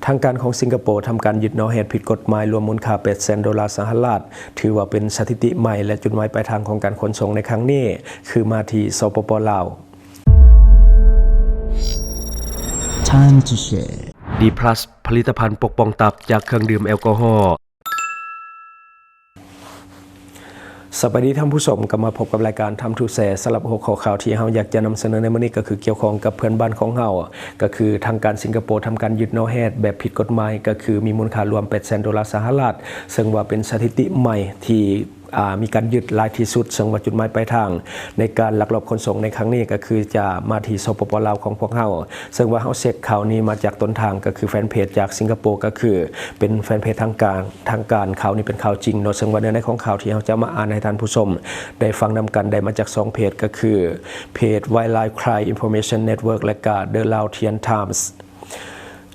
ທາງການຂອງສິງກະໂປທຳການຍຶດນໍແຮດຜິດກົດໝາຍລວມມູນຄ່າແປດແສນໂດລາສະຫະລັດ, ຖືວ່າເປັນສະຖິຕິໃໝ່ ແລະ ຈຸດໝາຍປາຍທາງຂອງການຂົນສົ່ງໃນຄັ້ງນີ້ ຄືມາທີ່ ສປປ ລາວ. Time to share. ດີພລັສ ຜະລິດຕະພັນປົກປ້ອງຕັບຈາກເຄື່ອງດື່ມແອລກໍຮໍ. ສະບາຍດີທ່ານຜູ້ຊົມ, ກັບມາພົບກັບລາຍການ Time to Share. ສຳລັບຫົວຂໍ້ຂ່າວທີ່ເຮົາຢາກຈະນຳສະເໜີໃນມື້ນີ້ ກໍຄືກ່ຽວຂ້ອງກັບເພື່ອນບ້ານຂອງເຮົາ, ກໍຄືທາງການສິງກະໂປທຳການຍຶດນໍແຮດແບບຜິດກົດໝາຍ, ກໍຄືມີມູນຄ່າລວມແປດແສນໂດລາສະຫະລັດ, ເຊິ່ງວ່າເປັນສະຖິຕິໃໝ່ທີ່ ອາ ມີການຍຶດຫຼາຍທີ່ສຸດ, ເຊິ່ງວ່າຈຸດໝາຍປາຍທາງໃນການລັກລອບຂົນສົ່ງໃນຄັ້ງນີ້ ກໍຄືຈະມາທີ່ ສປປ ລາວ ຂອງພວກເຮົາ. ເຊິ່ງວ່າເຮົາເຊັກຂ່າວນີ້ມາຈາກຕົ້ນທາງ ກໍຄືແຟນເພຈຈາກສິງກະໂປ ກໍຄືເປັນແຟນເພຈທາງການ, ທາງການ. ຂ່າວນີ້ເປັນຂ່າວຈິງເນາະ, ເຊິ່ງວ່າເນື້ອໃນຂອງຂ່າວທີ່ເຮົາຈະມາອ່ານໃຫ້ທ່ານຜູ້ຊົມໄດ້ຟັງນຳກັນ ໄດ້ມາຈາກສອງເພຈ ກໍຄືເພຈ Wildlife Crime Information Network ແລະກະ The Laotian Times.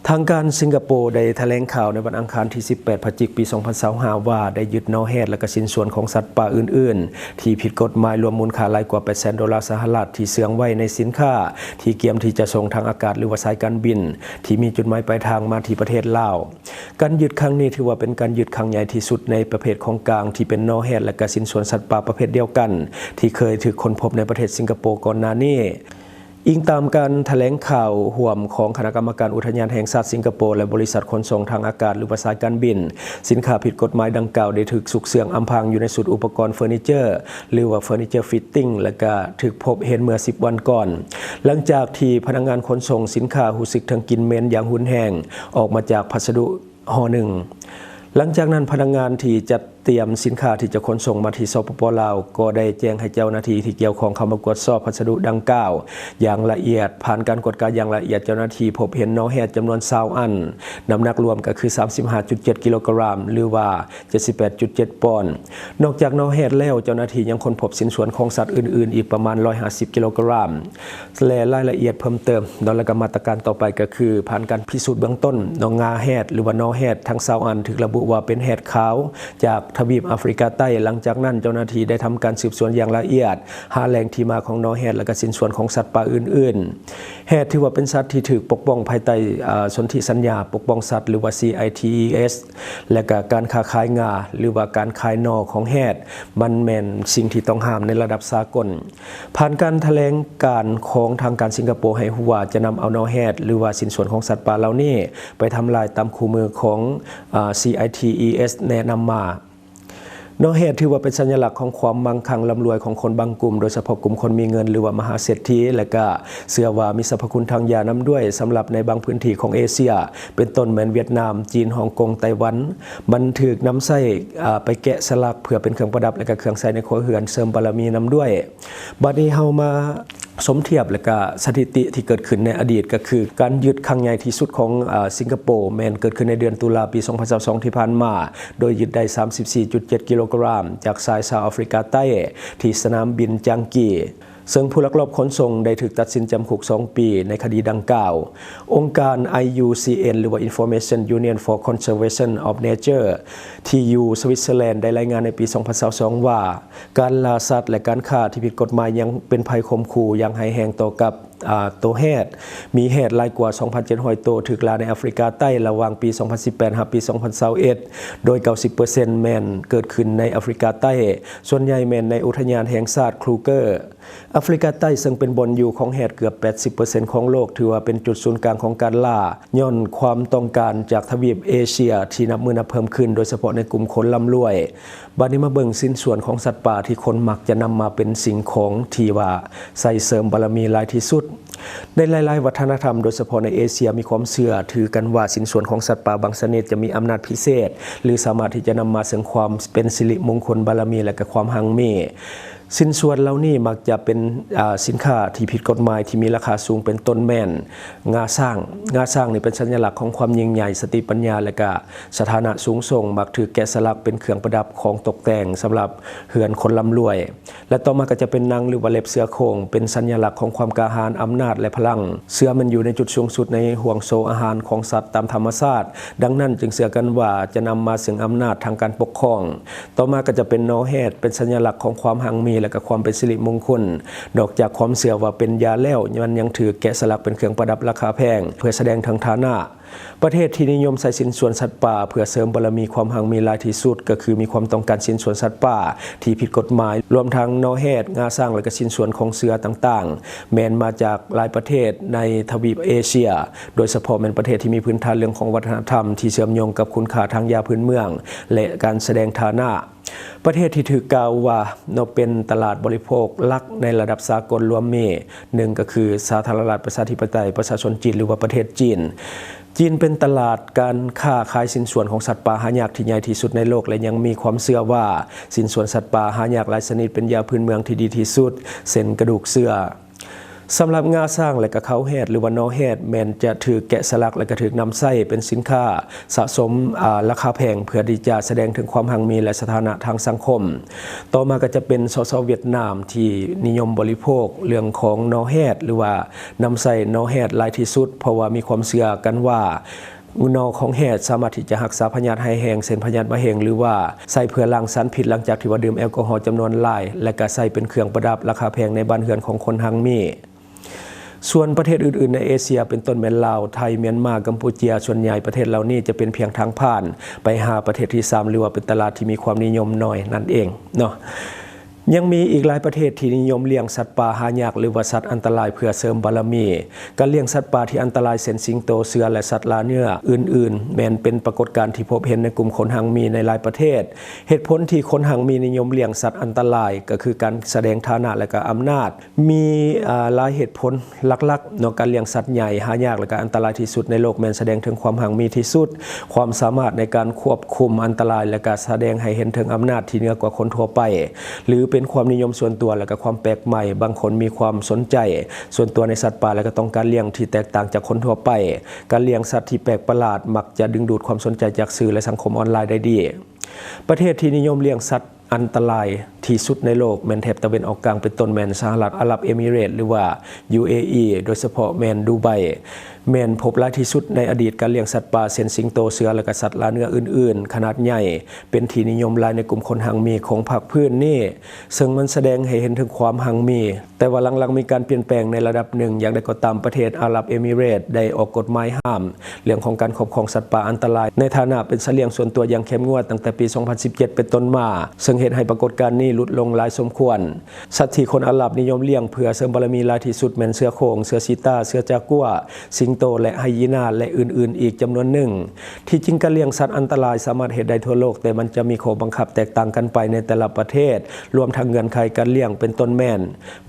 ທາງການສິງກະໂປໄດ້ຖະແຫຼງຂ່າວໃນວັນອັງຄານທີສິບແປດ ພະຈິກ ປີສອງພັນຊາວຫ້າ ວ່າໄດ້ຍຶດນໍແຮດ ແລະກະຊິ້ນສ່ວນຂອງສັດປ່າອື່ນໆ ທີ່ຜິດກົດໝາຍ ລວມມູນຄ່າຫຼາຍກວ່າແປດແສນໂດລາສະຫະລັດ ທີ່ເຊື່ອງໄວ້ໃນສິນຄ້າທີ່ກຽມທີ່ຈະສົ່ງທາງອາກາດ ຫຼືວ່າສາຍການບິນ ທີ່ມີຈຸດໝາຍປາຍທາງມາທີ່ປະເທດລາວ. ການຍຶດຄັ້ງນີ້ຖືວ່າເປັນການຍຶດຄັ້ງໃຫຍ່ທີ່ສຸດໃນປະເພດຂອງກາງ ທີ່ເປັນນໍແຮດ ແລະກະຊິ້ນສ່ວນສັດປ່າປະເພດດຽວກັນ ທີ່ເຄີຍຖືກຄົ້ນພົບໃນປະເທດສິງກະໂປກ່ອນໜ້ານີ້. ອີງຕາມການຖະແຫຼງຂ່າວຮ່ວມຂອງຄະນະກຳມະການອຸທະຍານແຫ່ງຊາດສິງກະໂປ ແລະ ບໍລິສັດຂົນສົ່ງທາງອາກາດ ຫຼືວ່າສາຍການບິນ, ສິນຄ້າຜິດກົດໝາຍດັ່ງກ່າວໄດ້ຖືກຊຸກເຊື່ອງອຳພາງຢູ່ໃນຊຸດອຸປະກອນເຟີນີເຈີ ຫຼືວ່າ furniture fitting ແລະກະຖືກພົບເຫັນເມື່ອສິບວັນກ່ອນ, ຫຼັງຈາກທີ່ພະນັກງານຂົນສົ່ງສິນຄ້າຮູ້ສຶກເຖິງກິ່ນເໝັນຢ່າງຮຸນແຮງອອກມາຈາກພັດສະດຸຫໍໜຶ່ງ. ຫຼັງຈາກນັ້ນ, ພະນັກງານທີ່ຈັດ ຕຽມສິນຄ້າທີ່ຈະຂົນສົ່ງມາທີ່ ສປປ ລາວ ກໍໄດ້ແຈ້ງໃຫ້ເຈົ້າໜ້າທີ່ທີ່ກ່ຽວຂ້ອງເຂົ້າມາກວດສອບພັດສະດຸດັ່ງກ່າວຢ່າງລະອຽດ. ຜ່ານການກວດກາຢ່າງລະອຽດ, ເຈົ້າໜ້າທີ່ພົບເຫັນນໍແຮດຈຳນວນຊາວອັນ, ນ້ຳໜັກລວມກໍຄືສາມສິບຫ້າຈຸດເຈັດກິໂລກຣາມ ຫຼືວ່າເຈັດສິບແປດຈຸດເຈັດປອນ. ນອກຈາກນໍແຮດແລ້ວ, ເຈົ້າໜ້າທີ່ຍັງຄົ້ນພົບຊິ້ນສ່ວນຂອງສັດອື່ນໆອີກປະມານຮ້ອຍຫ້າສິບກິໂລກຣາມ. ແລະ ລາຍລະອຽດເພີ່ມເຕີມເນາະ ແລະ ກະມາດຕະການຕໍ່ໄປກໍຄື ຜ່ານການພິສູດເບື້ອງຕົ້ນເນາະ, ງາແຮດ ຫຼືວ່ານໍແຮດທັງຊາວອັນ ຖືກລະບຸວ່າເປັນແຮດຂາວຈາກທະວີບອາຟຣິກາໃຕ້. ຫຼັງຈາກນັ້ນ, ເຈົ້າໜ້າທີ່ໄດ້ທຳການສືບສວນຢ່າງລະອຽດ ຫາແຫຼ່ງທີ່ມາຂອງນໍແຮດ ແລະ ກະຊິ້ນສ່ວນຂອງສັດປ່າອື່ນໆ. ແຮດຖືວ່າເປັນສັດທີ່ຖືກປົກປ້ອງພາຍໃຕ້ ອາ ສົນທິສັນຍາປົກປ້ອງສັດ ຫຼືວ່າ ຊີໄອທີອີເອສ ແລະ ກະການຄ້າຂາຍງາ ຫຼືວ່າການຂາຍໜໍຂອງແຮດ ມັນແມ່ນສິ່ງທີ່ຕ້ອງຫ້າມໃນລະດັບສາກົນ. ຜ່ານການຖະແຫຼງການຂອງທາງການສິງກະໂປໃຫ້ຮູ້ວ່າ ຈະນຳເອົານໍແຮດ ຫຼືວ່າຊິ້ນສ່ວນຂອງສັດປ່າເຫຼົ່ານີ້ໄປທຳລາຍຕາມຄູ່ມືຂອງ ອາ ຊີໄອທີອີເອສ ແນະນຳມາ. ນໍແຮດຖືວ່າເປັນສັນຍະລັກຂອງຄວາມມັ່ງຄັ່ງລ່ຳລວຍຂອງຄົນບາງກຸ່ມ, ໂດຍສະເພາະກຸ່ມຄົນມີເງິນ ຫຼືວ່າມະຫາເສດຖີ, ແລະ ກະເຊື່ອວ່າມີສັບພະຄຸນທາງຢານຳດ້ວຍ. ສຳລັບໃນບາງພື້ນທີ່ຂອງເອເຊຍ, ເປັນຕົ້ນແມ່ນຫວຽດນາມ, ຈີນ, ຮົງກົງ, ໄຕ້ຫວັນ, ມັນຖືກນຳໃຊ້ ອາ ໄປແກະສະຫຼັກເພື່ອເປັນເຄື່ອງປະດັບ ແລະ ກະເຄື່ອງໃຊ້ໃນຄົວເຮືອນ, ເສີມບາລະມີນຳດ້ວຍ. ບາດນີ້ເຮົາມາສົມທຽບ ແລະ ກະສະຖິຕິທີ່ເກີດຂຶ້ນໃນອະດີດ ກໍຄືການຍຶດຄັ້ງໃຫຍ່ທີ່ສຸດຂອງ ອາ ສິງກະໂປ ແມ່ນເກີດຂຶ້ນໃນເດືອນຕຸລາ ປີສອງພັນຊາວສອງ ທີ່ຜ່ານມາ, ໂດຍຍຶດໄດ້ສາມສິບສີ່ຈຸດເຈັດກິໂລກຣາມ ຈາກຊາຍຊາວອາຟຣິກາໃຕ້ ທີ່ສະໜາມບິນຈາງກີ, ເຊິ່ງຜູ້ລັກລອບຂົນສົ່ງໄດ້ຖືກຕັດສິນຈຳຄຸກສອງປີໃນຄະດີດັ່ງກ່າວ. ອົງການ ໄອ ຢູ ຊີ ເອັນ ຫຼືວ່າ Information Union for Conservation of Nature ທີ່ຢູ່ສະວິດເຊີແລນ ໄດ້ລາຍງານໃນປີສອງພັນຊາວສອງ ວ່າ ການລ່າສັດ ແລະ ການຄ້າທີ່ຜິດກົດໝາຍຍັງເປັນໄພຂົ່ມຂູ່ຢ່າງຮ້າຍແຮງຕໍ່ກັບ ອາ ໂຕແຮດ. ມີແຮດຫຼາຍກວ່າສອງພັນເຈັດຮ້ອຍໂຕຖືກລ່າໃນອາຟຣິກາໃຕ້ລະຫວ່າງປີສອງພັນສິບແປດ ຫາ ປີສອງພັນຊາວເອັດ ໂດຍເກົ້າສິບເປີເຊັນແມ່ນເກີດຂຶ້ນໃນອາຟຣິກາໃຕ້, ສ່ວນໃຫຍ່ແມ່ນໃນອຸທະຍານແຫ່ງຊາດ Kruger. ອາຟຣິກາໃຕ້ເຊິ່ງເປັນບ່ອນຢູ່ຂອງແຮດເກືອບແປດສິບເປີເຊັນຂອງໂລກ ຖືວ່າເປັນຈຸດສູນກາງຂອງການລ່າ ຍ້ອນຄວາມຕ້ອງການຈາກທະວີບເອເຊຍທີ່ນັບມື້ນັບເພີ່ມຂຶ້ນ, ໂດຍສະເພາະໃນກຸ່ມຄົນລ່ຳລວຍ. ບາດນີ້ມາເບິ່ງຊິ້ນສ່ວນຂອງສັດປ່າທີ່ຄົນມັກຈະນຳມາເປັນສິ່ງຂອງທີ່ວ່າໃສ່ເສີມບາລະມີຫຼາຍທີ່ສຸດ. ໃນຫຼາຍໆວັດທະນະທຳ, ໂດຍສະເພາະໃນເອເຊຍ, ມີຄວາມເຊື່ອຖືກັນວ່າຊິ້ນສ່ວນຂອງສັດປ່າບາງຊະນິດຈະມີອຳນາດພິເສດ ຫຼື ສາມາດທີ່ຈະນຳມາເຊິ່ງຄວາມເປັນສິລິມຸງຄຸນ, ບາລະມີ ແລະ ກະຄວາມຮັ່ງມີ. ຊິ້ນສ່ວນເຫຼົ່ານີ້ມັກຈະເປັນ ອາ ສິນຄ້າທີ່ຜິດກົດໝາຍທີ່ມີລາຄາສູງ, ເປັນຕົ້ນແມ່ນ ງາຊ້າງ. ງາຊ້າງນີ້ເປັນສັນຍະລັກຂອງຄວາມຍິ່ງໃຫຍ່, ສະຕິປັນຍາ ແລະ ກະສະຖານະສູງສົ່ງ, ມັກຖືກແກະສະຫຼັກເປັນເຄື່ອງປະດັບຂອງຕົກແຕ່ງສຳລັບເຮືອນຄົນລ່ຳລວຍ. ແລະ ຕໍ່ມາກໍຈະເປັນໜັງ ຫຼືວ່າເລັບເສືອໂຄ່ງ, ເປັນສັນຍະລັກຂອງຄວາມກ້າຫານ, ອຳນາດ ແລະ ພະລັງ. ເສືອແມ່ນຢູ່ໃນຈຸດສູງສຸດໃນຫ່ວງໂສ້ອາຫານຂອງສັດຕາມທຳມະຊາດ, ດັ່ງນັ້ນຈຶ່ງເຊື່ອກັນວ່າຈະນຳມາເຊິ່ງອຳນາດທາງການປົກຄອງ. ຕໍ່ມາກໍຈະເປັນນໍແຮດ, ເປັນສັນຍະລັກຂອງຄວາມຮັ່ງມີ ແລະ ກະຄວາມເປັນສິລິມຸງຄຸນ. ນອກຈາກຄວາມເຊື່ອວ່າເປັນຢາແລ້ວ, ມັນຍັງຖືກແກະສະຫຼັກເປັນເຄື່ອງປະດັບລາຄາແພງ ເພື່ອສະແດງເຖິງຖານະ. ປະເທດທີ່ນິຍົມໃຊ້ຊິ້ນສ່ວນສັດປ່າເພື່ອເສີມບາລະມີຄວາມຮັ່ງມີຫຼາຍທີ່ສຸດ ກໍຄືມີຄວາມຕ້ອງການຊິ້ນສ່ວນສັດປ່າທີ່ຜິດກົດໝາຍ, ລວມທັງໜໍ່ແຮດ, ງາຊ້າງ ແລະ ກະຊິ້ນສ່ວນຂອງເສືອຕ່າງໆ ແມ່ນມາຈາກຫຼາຍປະເທດໃນທະວີບເອເຊຍ, ໂດຍສະເພາະແມ່ນປະເທດທີ່ມີພື້ນຖານເລື່ອງຂອງວັດທະນະທຳທີ່ເຊື່ອມໂຍງກັບຄຸນຄ່າທາງຢາພື້ນເມືອງ ແລະ ການສະແດງຖານະ. ປະເທດທີ່ຖືກກ່າວວ່າເນາະ ເປັນຕະຫຼາດບໍລິໂພກຫຼັກໃນລະດັບສາກົນລວມມີ ໜຶ່ງ ກໍຄືສາທາລະນະລັດປະຊາທິປະໄຕປະຊາຊົນຈີນ ຫຼືວ່າປະເທດຈີນ. ຈີນເປັນຕະຫຼາດການຄ້າຂາຍຊິ້ນສ່ວນຂອງສັດປ່າຫາຍາກທີ່ໃຫຍ່ທີ່ສຸດໃນໂລກ ແລະ ຍັງມີຄວາມເຊື່ອວ່າຊິ້ນສ່ວນສັດປ່າຫາຍາກຫຼາຍຊະນິດເປັນຢາພື້ນເມືອງທີ່ດີທີ່ສຸດ ເຊັ່ນ ກະດູກເສືອ. ສຳລັບງາຊ້າງ ແລະ ກະເຄົ້າແຮດ ຫຼືວ່າໜໍ່ແຮດ ແມ່ນຈະຖືກແກະສະຫຼັກ ແລະ ກະຖືກນຳໃຊ້ເປັນສິນຄ້າສະສົມ ອາ ລາຄາແພງ ເພື່ອທີ່ຈະສະແດງເຖິງຄວາມຮັ່ງມີ ແລະ ສະຖານະທາງສັງຄົມ. ຕໍ່ມາກໍຈະເປັນ ສສ ຫວຽດນາມ ທີ່ນິຍົມບໍລິໂພກເລື່ອງຂອງໜໍ່ແຮດ ຫຼືວ່ານຳໃຊ້ໜໍ່ແຮດຫຼາຍທີ່ສຸດ ເພາະວ່າມີຄວາມເຊື່ອກັນວ່າໜໍ່ຂອງແຮດສາມາດທີ່ຈະຮັກສາພະຍາດຮ້າຍແຮງ ເຊັ່ນ ພະຍາດມະເຮັງ ຫຼືວ່າໃຊ້ເພື່ອລ້າງສານພິດຫຼັງຈາກທີ່ວ່າດື່ມແອລກໍຮໍຈຳນວນຫຼາຍ ແລະ ກະໃຊ້ເປັນເຄື່ອງປະດັບລາຄາແພງໃນບ້ານເຮືອນຂອງຄົນຮັ່ງມີ. ສ່ວນປະເທດອື່ນໆໃນເອເຊຍ ເປັນຕົ້ນແມ່ນລາວ, ໄທ, ມຽນມາ, ກຳປູເຈຍ ສ່ວນໃຫຍ່ປະເທດເຫຼົ່ານີ້ຈະເປັນພຽງທາງຜ່ານໄປຫາປະເທດທີສາມ ຫຼືວ່າເປັນຕະຫຼາດທີ່ມີຄວາມນິຍົມໜ້ອຍນັ້ນເອງເນາະ. ຍັງມີອີກຫຼາຍປະເທດທີ່ນິຍົມລ້ຽງສັດປ່າຫາຍາກ ຫຼືວ່າສັດອັນຕະລາຍເພື່ອເສີມບາລະມີ. ການລ້ຽງສັດປ່າທີ່ອັນຕະລາຍ ເຊັ່ນ ສິງໂຕ, ເສືອ ແລະ ສັດລ່າເນື້ອອື່ນໆ ແມ່ນເປັນປາກົດການທີ່ພົບເຫັນໃນກຸ່ມຄົນຮັ່ງມີໃນຫຼາຍປະເທດ. ເຫດຜົນທີ່ຄົນຮັ່ງມີນິຍົມລ້ຽງສັດອັນຕະລາຍ ກໍຄືການສະແດງຖານະ ແລະ ກະອຳນາດ. ມີ ອາ ຫຼາຍເຫດຜົນຫຼັກໆເນາະ. ການລ້ຽງສັດໃຫຍ່ຫາຍາກ ແລະ ກະອັນຕະລາຍທີ່ສຸດໃນໂລກ ແມ່ນສະແດງເຖິງຄວາມຮັ່ງມີທີ່ສຸດ, ຄວາມສາມາດໃນການຄວບຄຸມອັນຕະລາຍ ແລະ ກະສະແດງໃຫ້ເຫັນເຖິງອຳນາດທີ່ເໜືອກວ່າຄົນທົ່ວໄປ ຫຼື ເປັນຄວາມນິຍົມສ່ວນຕົວ ແລະ ກະຄວາມແປກໃໝ່. ບາງຄົນມີຄວາມສົນໃຈສ່ວນຕົວໃນສັດປ່າ ແລະ ກະຕ້ອງການລ້ຽງທີ່ແຕກຕ່າງຈາກຄົນທົ່ວໄປ. ການລ້ຽງສັດທີ່ແປກປະຫຼາດມັກຈະດຶງດູດຄວາມສົນໃຈຈາກສື່ ແລະ ສັງຄົມອອນລາຍໄດ້ດີ. ປະເທດທີ່ນິຍົມລ້ຽງສັດ ອັນຕະລາຍທີ່ສຸດໃນໂລກແມ່ນແຖບຕາເວັນອອກກາງ ເປັນຕົ້ນແມ່ນສະຫະລັດອາຣັບເອມິເຣດ ຫຼືວ່າ ຢູເອອີ ໂດຍສະເພາະແມ່ນດູໄບ ແມ່ນພົບຫຼາຍທີ່ສຸດໃນອະດີດ. ການລ້ຽງສັດປ່າເຊັ່ນສິງໂຕ, ເສືອ ແລະ ກະສັດລ່າເນື້ອອື່ນໆຂະໜາດໃຫຍ່ ເປັນທີ່ນິຍົມຫຼາຍໃນກຸ່ມຄົນຮັ່ງມີຂອງພາກພື້ນນີ້, ເຊິ່ງມັນສະແດງໃຫ້ເຫັນເຖິງຄວາມຮັ່ງມີ. ແຕ່ວ່າຫຼັງໆມີການປ່ຽນແປງໃນລະດັບໜຶ່ງ. ຢ່າງໃດກໍຕາມ, ປະເທດອາຣັບເອມິເຣດໄດ້ອອກກົດໝາຍຫ້າມເລື່ອງຂອງການຄອບຄອງສັດປ່າອັນຕະລາຍ ໃນຖານະເປັນສັດລ້ຽງສ່ວນຕົວຢ່າງເຂັ້ມງວດຕັ້ງແຕ່ປີສອງພັນສິບເຈັດເປັນຕົ້ນມາ, ເຊິ່ງເຮັດໃຫ້ປາກົດການນີ້ຫຼຸດລົງຫຼາຍສົມຄວນ. ສັດທີ່ຄົນອາຣັບນິຍົມລ້ຽງເພື່ອເສີມບາລະມີຫຼາຍທີ່ສຸດແມ່ນເສືອໂຄ່ງ, ເສືອຊີຕາ, ເສືອຈາກົວ, ສິງໂຕ ແລະ ໄຮຢີນາ ແລະ ອື່ນໆອີກຈຳນວນໜຶ່ງ. ທີ່ຈິງການລ້ຽງສັດອັນຕະລາຍສາມາດເຮັດໄດ້ທົ່ວໂລກ, ແຕ່ມັນຈະມີຂໍ້ບັງຄັບແຕກຕ່າງກັນໄປໃນແຕ່ລະປະເທດ, ລວມທັງເງື່ອນໄຂການລ້ຽງ ເປັນຕົ້ນແມ່ນ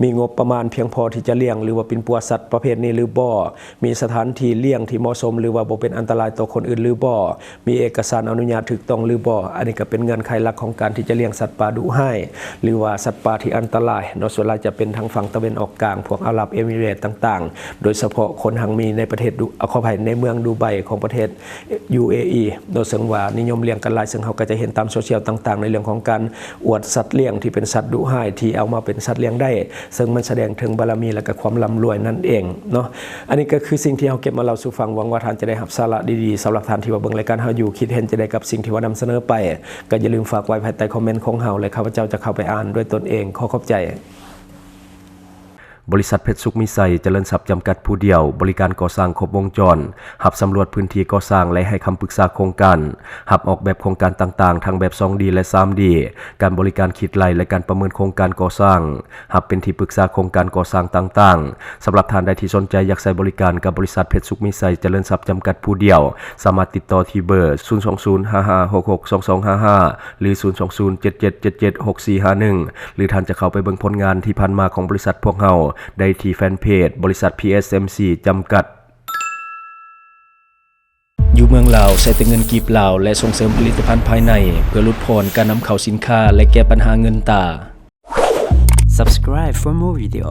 ມີງົບປະມານພຽງພໍທີ່ຈະລ້ຽງ ຫຼືວ່າປິ່ນປົວສັດປະເພດນີ້ຫຼືບໍ່, ມີສະຖານທີ່ລ້ຽງທີ່ເໝາະສົມ ຫຼືວ່າບໍ່ເປັນອັນຕະລາຍຕໍ່ຄົນອື່ນຫຼືບໍ່, ມີເອກະສານອະນຸຍາດຖືກຕ້ອງຫຼືບໍ່. ອັນນີ້ກໍເປັນເງື່ອນໄຂຫຼັກຂອງການທີ່ຈະລ້ຽງສັດປ່າດຸຮ້າຍ ຫຼືວ່າສັດປ່າທີ່ອັນຕະລາຍເນາະ. ສ່ວນຫຼາຍຈະເປັນທາງຝັ່ງຕາເວັນອອກກາງ, ພວກອາຣັບເອມິເຣດຕ່າງໆ, ໂດຍສະເພາະຄົນຮັ່ງມີໃນປະເທດດຸ ຂໍອະໄພ ໃນເມືອງດູໄບຂອງປະເທດຢູເອອີເນາະ, ເຊິ່ງວ່ານິຍົມລ້ຽງກັນຫຼາຍ, ເຊິ່ງເຮົາກໍຈະເຫັນຕາມໂຊຊຽວຕ່າງໆ ໃນເລື່ອງຂອງການ ອວດສັດລ້ຽງທີ່ເປັນສັດດຸຮ້າຍທີ່ເອົາມາເປັນສັດລ້ຽງໄດ້, ເຊິ່ງມັນສະແດງເຖິງບາລະມີ ແລະ ກະຄວາມລ່ຳລວຍນັ້ນເອງເນາະ. ອັນນີ້ກໍຄືສິ່ງທີ່ເຮົາເກັບມາເລົ່າສູ່ຟັງ, ຫວັງວ່າທ່ານຈະໄດ້ຮັບສາລະດີໆ. ສຳລັບທ່ານທີ່ວ່າເບິ່ງລາຍການເຮົາຢູ່, ຄິດເຫັນຈັ່ງໃດກັບສິ່ງທີ່ວ່ານຳສະເໜີໄປ, ກໍຢ່າລືມຝາກໄວ້ພາຍໃຕ້ຄອມເມັນຂອງເຮົາ ແລະ ຂ້າພະເຈົ້າຈະເຂົ້າໄປອ່ານດ້ວຍຕົນເອງ. ຂໍຂອບໃຈ. ບໍລິສັດເພັດສຸກມີໄຊຈະເລີນຊັບຈຳກັດຜູ້ດຽວ, ບໍລິການກໍ່ສ້າງຄົບວົງຈອນ, ຮັບສຳຫຼວດພື້ນທີ່ກໍ່ສ້າງ ແລະ ໃຫ້ຄຳປຶກສາໂຄງການ, ຮັບອອກແບບໂຄງການຕ່າງໆ ທັງແບບສອງດີ ແລະ ສາມດີ, ການບໍລິການຄິດໄລ່ ແລະ ການປະເມີນໂຄງການກໍ່ສ້າງ, ຮັບເປັນທີ່ປຶກສາໂຄງການກໍ່ສ້າງຕ່າງໆ. ສຳລັບທ່ານໃດທີ່ສົນໃຈຢາກໃຊ້ບໍລິການກັບບໍລິສັດເພັດສຸກມີໄຊຈະເລີນຊັບຈຳກັດຜູ້ດຽວ, ສາມາດຕິດຕໍ່ທີ່ເບີ ສູນສອງສູນ ຫ້າຫ້າຫົກຫົກ ສອງສອງຫ້າຫ້າ ຫຼື ສູນສອງສູນ ເຈັດເຈັດເຈັດເຈັດ ຫົກສີ່ຫ້າໜຶ່ງ ຫຼື ທ່ານຈະເຂົ້າໄປເບິ່ງຜົນງານທີ່ຜ່ານມາຂອງບໍລິສັດພວກເຮົາໄດ້ທີ່ແຟນເພຈ ບໍລິສັດ ພີເອສເອັມຊີ ຈຳກັດ. ຢູ່ເມືອງລາວ ໃຊ້ແຕ່ເງິນກີບລາວ ແລະ ສົ່ງເສີມຜະລິດຕະພັນພາຍໃນ ເພື່ອຫຼຸດຜ່ອນການນຳເຂົ້າສິນຄ້າ ແລະ ແກ້ບັນຫາເງິນຕາ. Subscribe for more video.